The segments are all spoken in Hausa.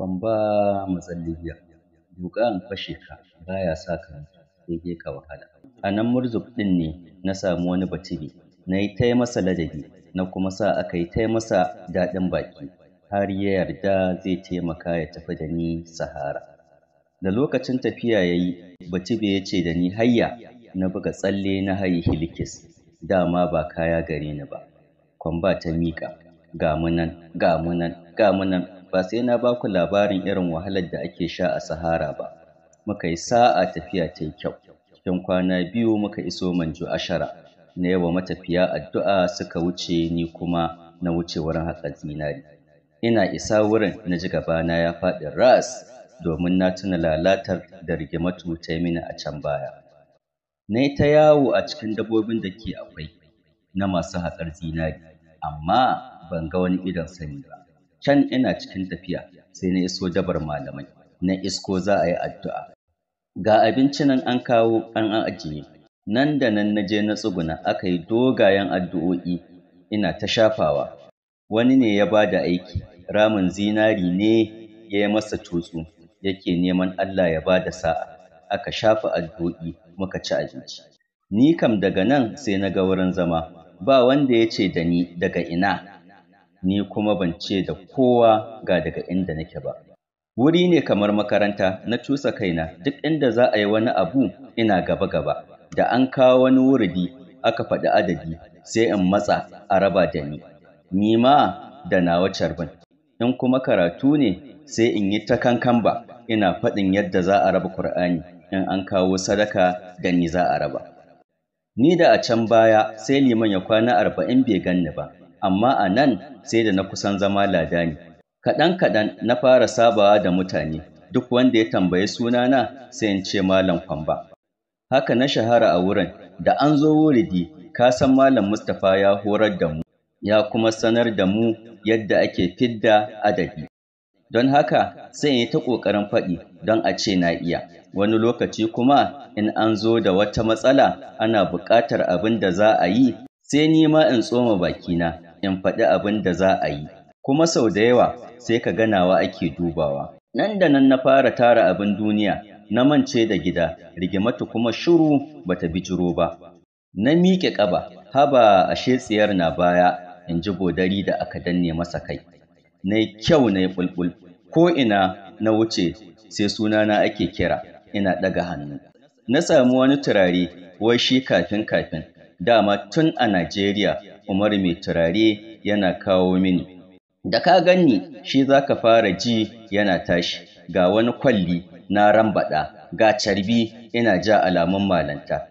Kwamba mazan Libya, duƙa in fashe ka baya sa ka mutu, sai dai ka wahala. A nan Murzuk ɗin ne na sami wani Batibe, na yi ta masa ladabi, na kuma sa aka yi ta masa daɗin baki, har ya yarda zai taimaka ya tafi da ni Sahara. Da lokacin tafiya ya yi, Batibe ya ce da ni hayya, na buga tsalle na haye Hilikis, dama ba kaya gare ni ba. Kwamba ta miƙa, ga mu nan, ga mu nan, ga mu nan, ba sai na ba ku labarin irin wahalar da ake sha a Sahara ba. Muka yi sa'a tafiya ta yi kyau. Cikin kwana 2 muka iso Manjo Ashara, na yi wa matafiya addu'a suka wuce ni kuma na wuce wurin haƙar zinari. Ina isa wurin na ji gabana ya faɗi ras domin na tuna lalatar da Rigimatu ta yi mini a can baya. Na yi ta yawo a cikin dabbobin da ke akwai na masu haƙar zinari, amma ban ga wani idon sani ba. Can ina cikin tafiya sai na iso dabar malamai, na isko za a yi addu'a. Ga abinci nan an kawo an ajiye, nan da nan na je na tsuguna aka yi dogayen addu'o'i ina ta shafawa. Wani ne ya ba da aiki, ramin zinari ne ya yi masa tutsu, yake neman Allah ya ba da sa'a. Aka shafa addu'o'i muka ci abinci. Ni kam daga nan sai na ga wurin zama, ba wanda ya ce da ni daga ina, ni kuma ban ce da kowa ga daga inda nake ba. Wuri ne kamar makaranta, na cusa kaina, duk inda za a yi wani abu ina gaba-gaba, da an kawo wani wuridi aka faɗi adadi sai in matsa a raba da ni, ni ma da nawa carbin. In kuma karatu ne sai in yi ta kankamba ina faɗin yadda za a raba Kur'ani, in an kawo sadaka da ni za a raba. Ni da a can baya sai liman ya kwana 40 bai ganni ba, amma a nan sai da na kusan zama ladani. Kaɗan-kaɗan na fara sabawa da mutane, duk wanda ya tambayi sunana sai in ce Malam Kwamba. Haka na shahara a wurin, da an zo wuridi ka san Malam Mustapha ya horar da mu, ya kuma sanar da mu yadda ake fidda adadi. Don haka sai in yi ta ƙoƙarin faɗi don a ce na iya. Wani lokaci kuma in an zo da wata matsala ana buƙatar abin da za a yi, sai ni ma in tsoma bakina in faɗi abin da za a yi. Kuma sau da yawa sai ka ga nawa ake dubawa. Nan da nan na fara tara abin duniya, na mance da gida, Rigimatu kuma shiru bata bijiro ba. Na miƙe ƙaba, haba ashe tsiyar na baya, in ji bodari da aka danne masa kai. Na yi kyau na yi ɓulɓul, ko'ina na wuce sai sunana ake kira, ina ɗaga hannu. Na sami wani turare, wai shi kafin-kafin, dama tun a Najeriya Umaru mai turare yana kawo mini. Da ka ganni shi za ka fara ji yana tashi, ga wani kwalli na rambaɗa, ga carbi ina ja alamun malanta.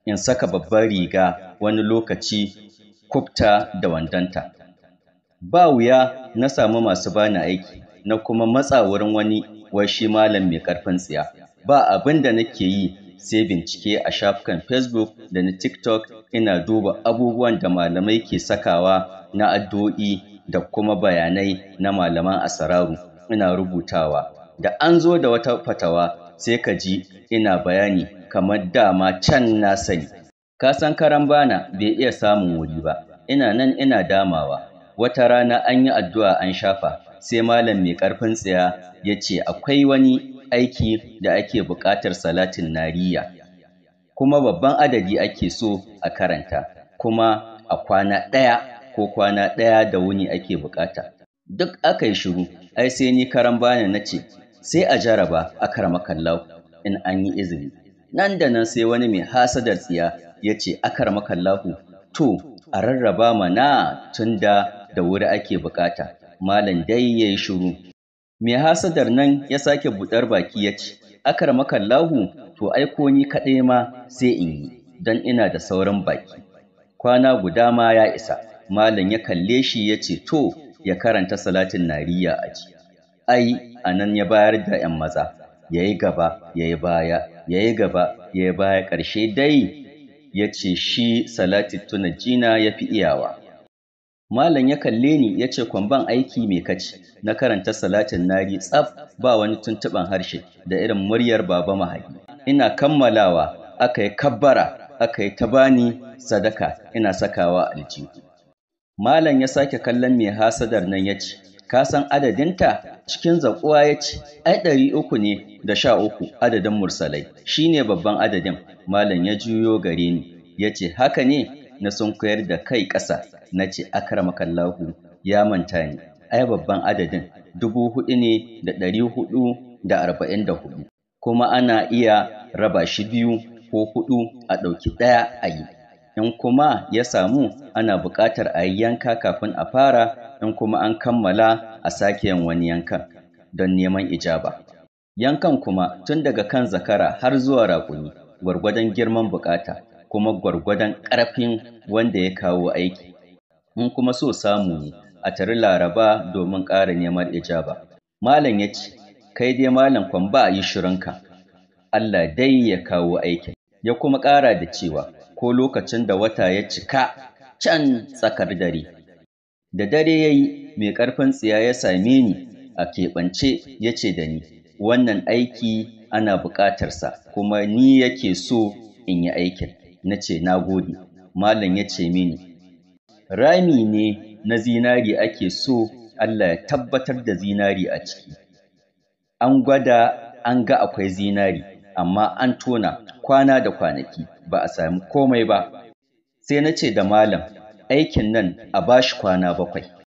In saka babbar riga wani lokaci kufta da wandonta. Ba wuya na sami masu bani aiki, na kuma matsa wurin wani wai shi malam mai ƙarfin tsiya. Ba abin da nake yi sai bincike a shafukan Facebook da na TikTok ina duba abubuwan da malamai ke sakawa na addu'o'i da kuma bayanai na malaman asararu ina rubutawa. Da an zo da wata fatawa sai ka ji ina bayani kamar dama can na sani. Ka san karan bana bai iya samun wuri ba, ina nan ina damawa. Wata rana an yi addu'a an shafa, sai malam mai ƙarfin tsiya ya ce akwai wani aiki da ake buƙatar salatin nariya, kuma babban adadi ake so a karanta, kuma a kwana ɗaya ko kwana ɗaya da wuni ake buƙata. Duk aka yi shiru, ai sai ni karan bana na ce, sai a jaraba akaramakallahu in an yi izini. Nan da nan sai wani mai hasadar tsiya ya ce akaramakallahu to a rarraba mana tun da da wuri ake buƙata. Malam dai ya yi shiru. Mai hasadar nan ya sake buɗar baki ya ce, akaramakallahu to ai ko ni kaɗai ma sai in yi, don ina da saurin baki. Kwana guda ma ya isa. Malam ya kalle shi ya ce to ya karanta salatin nariya a ji. Ai, a nan ya bayar da ‘yan maza, ya yi gaba, ya yi baya, ya yi gaba, ya yi baya, ƙarshe dai ya ce shi salatin tunajina ya fi iyawa. Malam ya kalle ni ya ce kwamban aiki mai kaci, na karanta salatin nari tsaf ba wani tuntuɓen harshe da irin muryar Baba Mahadi. Ina kammalawa aka yi kabbara, aka yi ta bani sadaka ina sakawa aljihu. Malam ya sake kallon mai hasadar nan ya ce, Ka san adadinta? Cikin zaƙuwa ya ce, ai 313 adadin mursalai, shi ne babban adadin. Malam ya juyo gare ni, ya ce, haka ne? Na sunkuyar da kai ƙasa, na ce, akramakallahu, ya manta ni, ai babban adadin 4,444, kuma ana iya raba shi biyu ko huɗu a ɗauki ɗaya a yi. In kuma ya samu, ana buƙatar a yi yanka kafin a fara, in kuma an kammala a sake yin wani yankan don neman ijaba. Yankan kuma tun daga kan zakara har zuwa raƙumi, gwargwadon girman buƙata, kuma gwargwadon ƙarfin wanda ya kawo aiki. In kuma so samu ne, a tari Laraba domin ƙara neman ijaba. Malam ya ce, kai dai Malam Kwamba yi shirinka, Allah dai ya kawo aikin. Ya kuma ƙara da cewa, ko lokacin da wata ya cika can tsakar dare. Da dare ya yi, mai ƙarfin tsiya ya same ni a keɓance ya ce da ni, wannan aiki ana buƙatarsa kuma ni yake so in yi aikin. Na ce, na gode. Malam ya ce mini, rami ne na zinari ake so Allah ya tabbatar da zinari a ciki. An gwada an ga akwai zinari, amma an tona kwana da kwanaki ba a sami komai ba. Sai na ce da malam, aikin nan a bashi kwana 7.